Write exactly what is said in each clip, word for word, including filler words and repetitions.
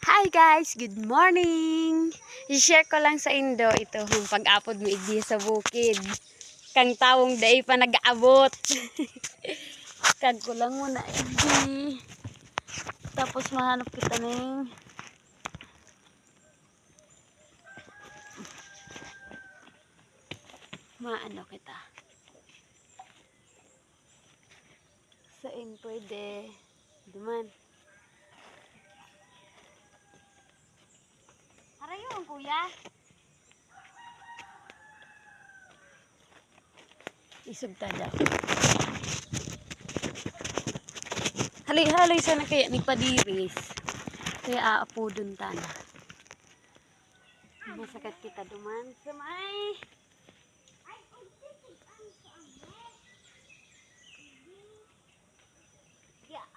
Hi guys, good morning. I-share ko lang sa indo ito ang pag-apod mi igdi sa bukid. Kang tawong dai pa nag-aabot. Kag ko lang muna igdi. Tapos mahanap kita ning maano kita. Sain pwede duman. Harayon, kuya. Isog ta daw. Haloy-haloy sana kaya ni Padiris. Kaya aapodon ta na. Masakat kita duman sa may. Yeah.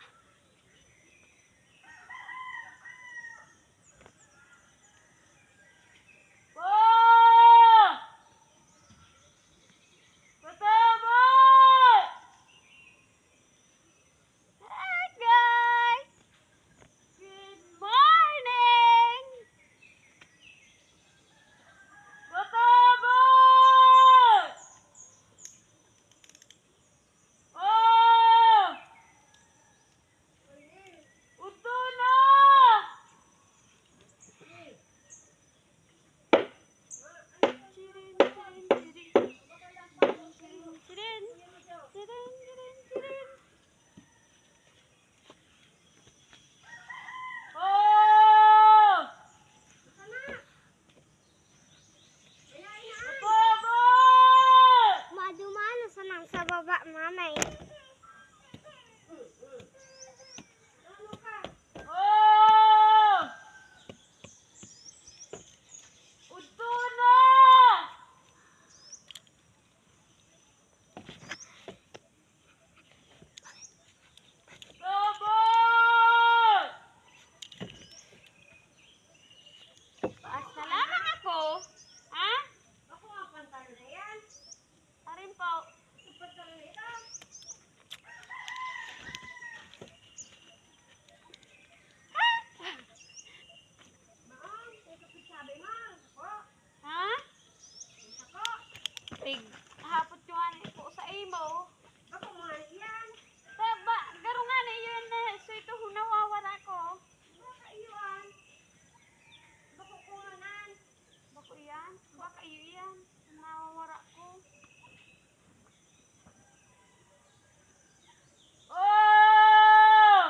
Hi, guys! Good morning! Batabas! Oh! Udto na! Chirin, chirin, chirin. Chirin, chirin, chirin, chirin. Oh! Bobo! Madumano sa nang sa baba, mamay. Oh! Udto na! Bobo! Paas na lamang ako, ha? Ako nga pantalon na yan. Arin po. Ito pantalon na ito. Maong, ito pagsabi mo. Ako. Ha? Ako. Tig, hapot ko nga po sa imo. Bako mo nga iyan. Taba, garo nga na iyan na, so ito, nawawara ko. Baka iyan. Bako ko manan. Bako iyan? Baka iyo iyan. Nawawara ko. Oh!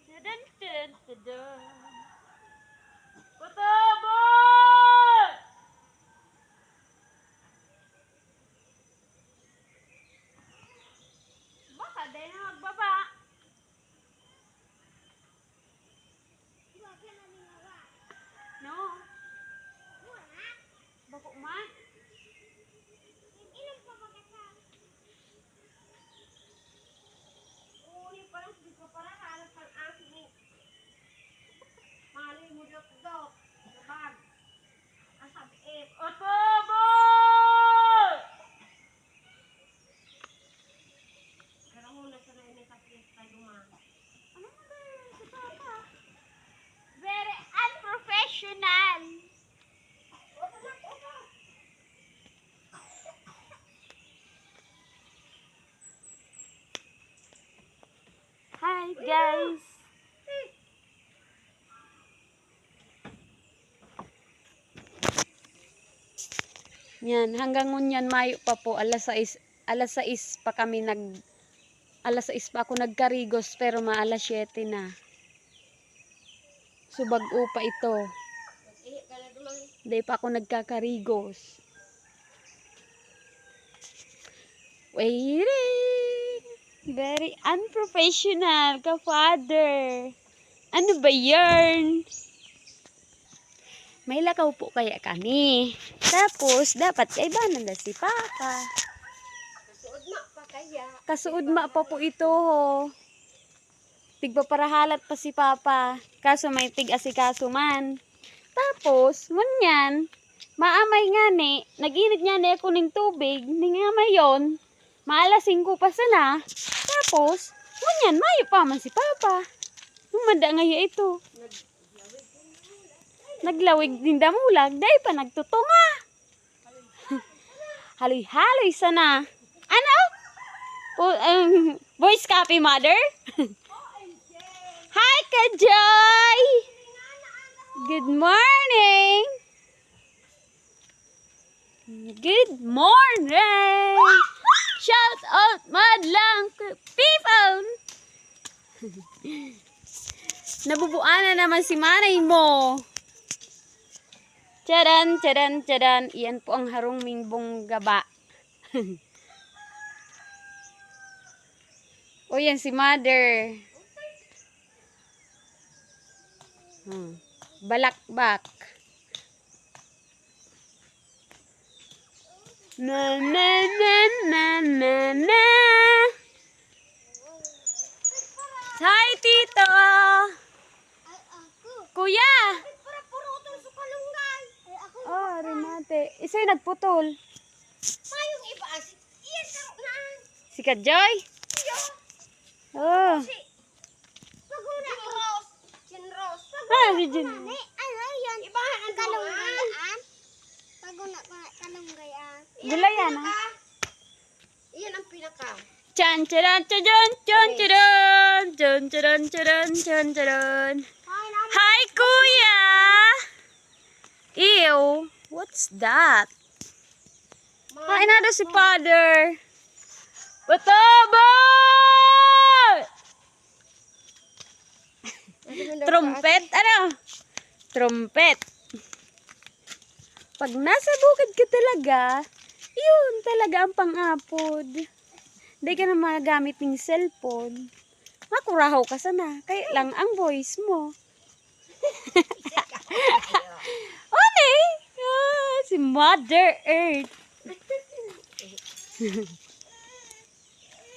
Dun, dun, dun, dun. Patabot! Baka dahil na magbaba. No. Bako man. Uli pa lang, di pa para halos ang asin eh. Mali mo dot-dot. Labag. Ang sabiit. Otobo! Pero muna sa na ini sa fiesta, Juma. Ano mo ba yun? Si Papa. Very unprofessional. Hi, guys! Yan, hanggang ngunyan, mayo pa po, alas sais, alas sais pa kami nag, alas sais pa ako nagkarigos, pero maalas siyete na. So, bag-o pa ito. Di pa ako nagkakarigos. Waiting! Very unprofessional ka, Father. Ano ba yarn? May lakaw po kaya kami. Tapos, dapat kaibanan na si Papa. Kasuod ma pa kaya? Kasuod ma pa po ito, ho. Tigpaparahalat pa si Papa. Kaso may tig-asikaso man. Tapos, ngunyan, maamay ngani, nag-init ngani ako ning tubig, ning amayon, maalas singko pa sana. Tapos, Yan, mayo pa man si Papa. Humanda ngayon ito. Naglawig din damulag, dai pa nagtutunga. Haloy-haloy sana. Ano? Po, um, voice copy, mother? Hi, Kajoy! Good morning! Good morning! Shout out, madlang people! Nabubuan na naman si manay mo. Charan, charan, charan. Iyan po ang harong mingbong gaba. O yan si mother. Hmm. Balakbak. Na, na, na, na, na, na. Hi, Tito! Kuya! Oh, remate. Isa'y nagputol. Mayong iba, ah, si Ian, taro na. Si Kajoy? Iyo. Oh. Si Paguna. Jin Rose. Jin Rose. Ah, si Jin. Ni, ano yun? Ibahan ang kalunggayaan. Paguna ko nga kalunggayaan. Gulayan, ah. Iyan ang pinaka. Chan, charan, chajan, chan, charan, chan, charan, charan, chan, charan. Hi, Kuya! Ew, what's that? Kain na daw si Father. Pataba! Trumpet? Ano? Trumpet. Pag nasa bukid ka talaga, yun talaga ang pang-apod. Di ka na magamit ng cellphone. Makurahaw ka sana. Kaya lang ang voice mo. Ano eh? Ah, si Mother Earth.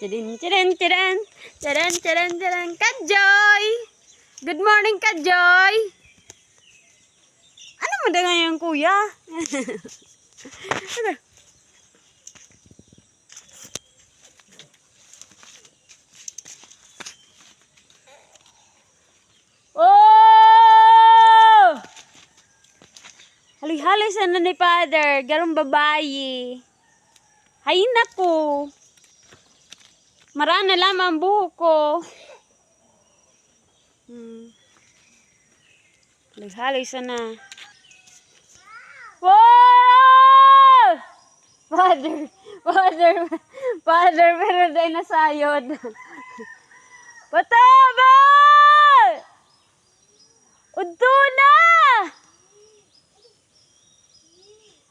Tirin, tirin, tirin. Tirin, tirin, tirin. Kajoy! Good morning, Kajoy! Ano mo na ngayon, kuya? Ano? Oh! Haloy-haloy sana ni Father, garong babayi. Hay nako. Maraan na lamang ang buhok ko. Hmm. Haloy-haloy sana. Wow! Father, Father, Father, pero dai nasayod. Pataba! Udto na!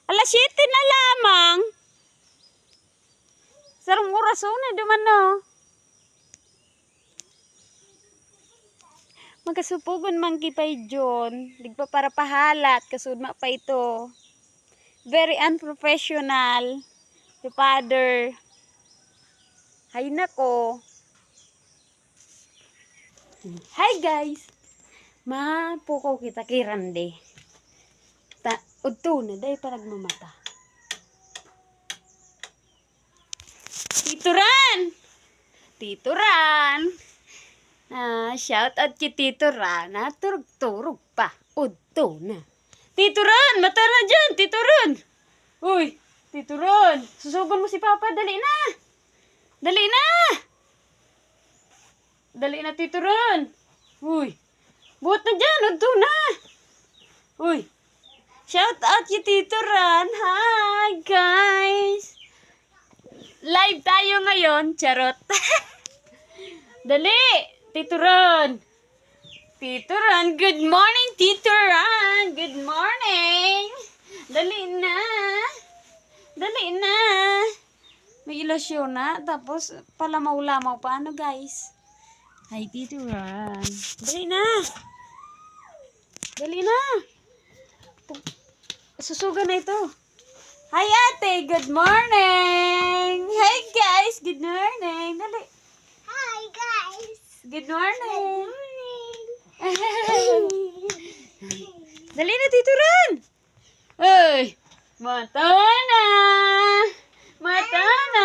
Alas siyete na lamang. Sarong oras, oh, na duman, no? Magkasupogon man ki Pay John, nagpaparapahalat, kasudma pa ito. Very unprofessional, the father. Hay nako. Hi guys! Mapukaw kita ki Randy. Ta, udto na, dai pa nagmamata. Tito Ran! Tito Ran! Ah, shout out ki Tito Ran. Naturog-turog pa. Udto na. Tito Ran! Mata na dyan! Tito Ran! Uy! Tito Ran! Susugon mo si Papa! Dali na! Dali na! Dali na, Tito Ran! Uy! Buot na dyan! Udto na! Uy! Shout out ki Tito Ran! Hi, guys! Live tayo ngayon! Charot! Dali! Tito Ran! Tito Ran! Good morning, Tito Ran! Good morning! Dali na! Dali na! May ilusyon na, tapos palamaw-lamaw pa, ano, guys? Hi, Tito Ran. Dali na! Dali na! Susugan na ito. Hi, ate! Good morning! Hi, guys! Good morning! Dali! Hi, guys! Good morning! Good morning! Dali na, Tito Ran! Uy! Mata na! Mata na!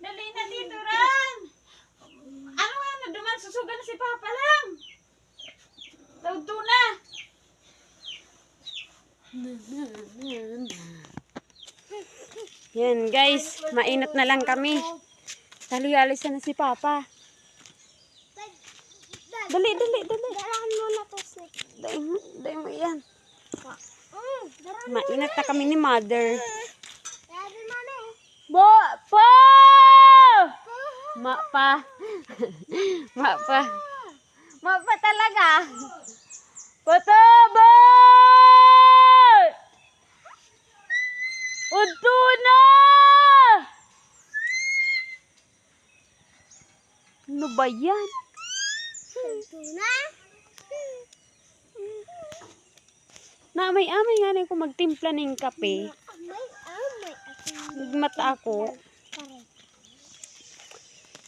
Dali na, Tito Ran! Ano nga, naduman, susugan na si Papa lang! Tawto na! Yan, guys, mainot na lang kami. Hali-hali sana si Papa. Dali, dali, dali. Darahan mo na to, Snake. Dai mo, dai mo yan. Mm, darahan mo Mainat na kami ni Mother. Darahan mo na eh. Bo! Po! Ma pa. Ma pa. Ma pa talaga. Patubo! Udto na! Ano ba yan? Udto na? Naamay-amay nga na ko magtimpla ning kape. Amay, amay, ako. Nagmata ako.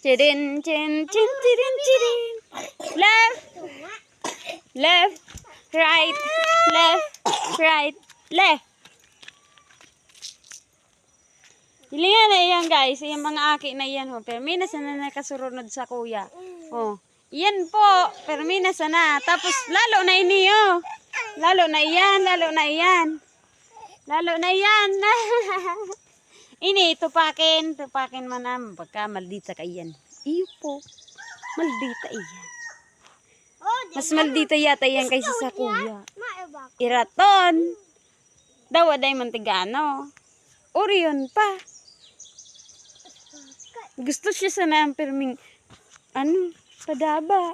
Chirin, chin, chin, chirin, chirin. Left. Left. Right. Left. Right. Left. Hilingan na iyan, guys. Yung mga aki na iyan, ho. Permi na sana nakasurunod sa kuya. Oh. Iyan po. Permi na sana. Tapos, lalo na ini, oh. Lalo na iyan, lalo na iyan. Lalo na iyan. Ini, tupakin. Tupakin man naman. Pagka maldita ka iyan. Iyo po. Maldita iyan. Oh, Mas maldita yata iyan kaysa sa kuya. Iraton. Dawa day mantigano. Orion pa. Gusto siya sana ang pirming, ano, padaba.